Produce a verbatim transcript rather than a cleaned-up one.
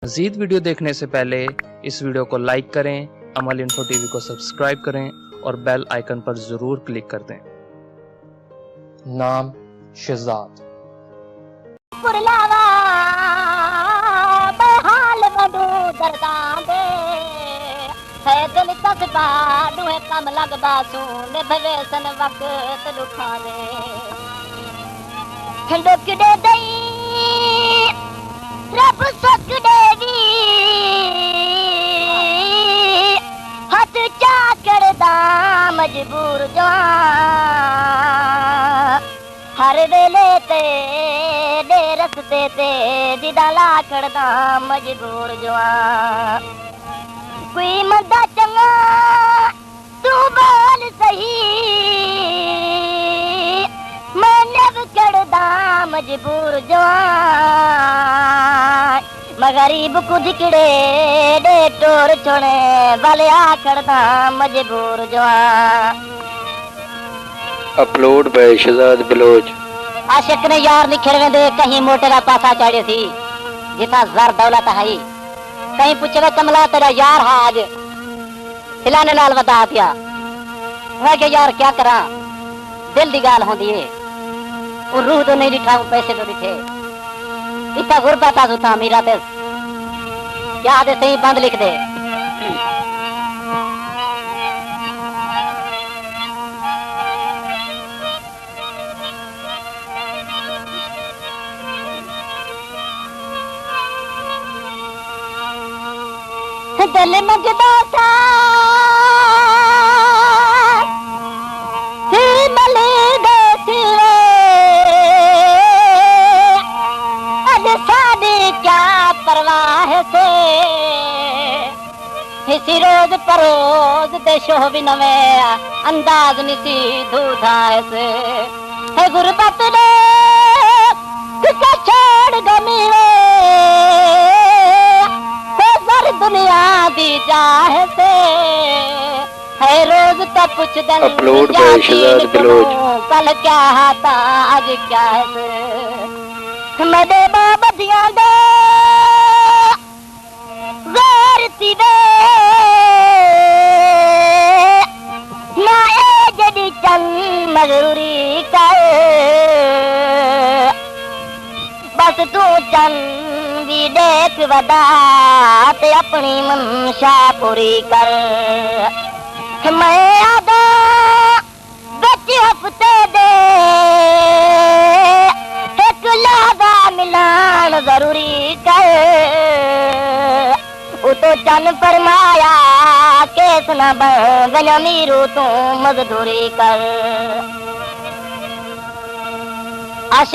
مزید ویڈیو دیکھنے سے پہلے اس ویڈیو کو لائک کریں، امل انفو ٹی وی کو سبسکرائب کریں اور بیل آئیکن پر ضرور کلک کر دیں۔ نام شہزاد۔ پرلاوا بے حال ونڈو درداں دے، ہے دل تسبا ݙوہیں کم لڳدا سوں، نبھوے سن وقت ݙکھاں دے۔ ڈکھ ݙے دئی رب سکھ ݙے وی، ہتھ چا کڑدا مجبور جوان۔ ہر ویلے تے ݙے رستے تے، جݙاں لا کھڑدا مجبور جوان۔ کوئی مندا چنڳا توں ٻول سہی، میں نبھ کھڑدا مجبور جوان۔ میں غریب کوں دھکڑے ݙے ٹور چھوڑیں، ول آ کھڑدا مجبور جوان۔ Upload by Shahzad Baloch. عاشق نے یار نکھڑ ویندے، کہیں موٹے دا پاسا چاڑھے سی، جتھاں زر دولت ہئی۔ کہیں پچھے وے کملا تیرا یار ہا اڄ، فلانے نال ودا پیا۔ میں کہ یار کیا کراں، دل دی ڳالھ ہوندی اے۔ او روح دو نہیں ݙٹھا، او پیسے دو ݙٹھے۔ اتھاں غربت آ، اتھاں امیرات اے۔ کیا آہدے سئیں، بند لکھ ݙے۔ دل منگدا سا ہی ملی دے تھیوے، اڄ ساݙی کیا پرواہ سے۔ ہسی روز پروز دے شوہ وی نویں، انداز نسی دھو دھا ہس۔ ہے غربت دے کتے چھوڑ ڳئے میوے، تے زر دنیا دی جاہ سے۔ ہے روز تاں پچھدن اپلوڈ بائے شہزاد بلوچ۔ کل کیا ہا تاں اڄ کیا ہس۔ میݙے ماں ٻدھیاں دے غیر تھیوے، نہ اے جݙی چن مغروری کر۔ بس توں چن وی ݙیکھ ودا تے اپݨی منشا پوری کر۔ میں آہداں وچ ہفتے دے ہک لحظہ ملݨ ضروری کر۔ اتوں چن فرمایا، کیس نہ بݨ ونڄ امیرو، توں مزدوری کر۔ عاشق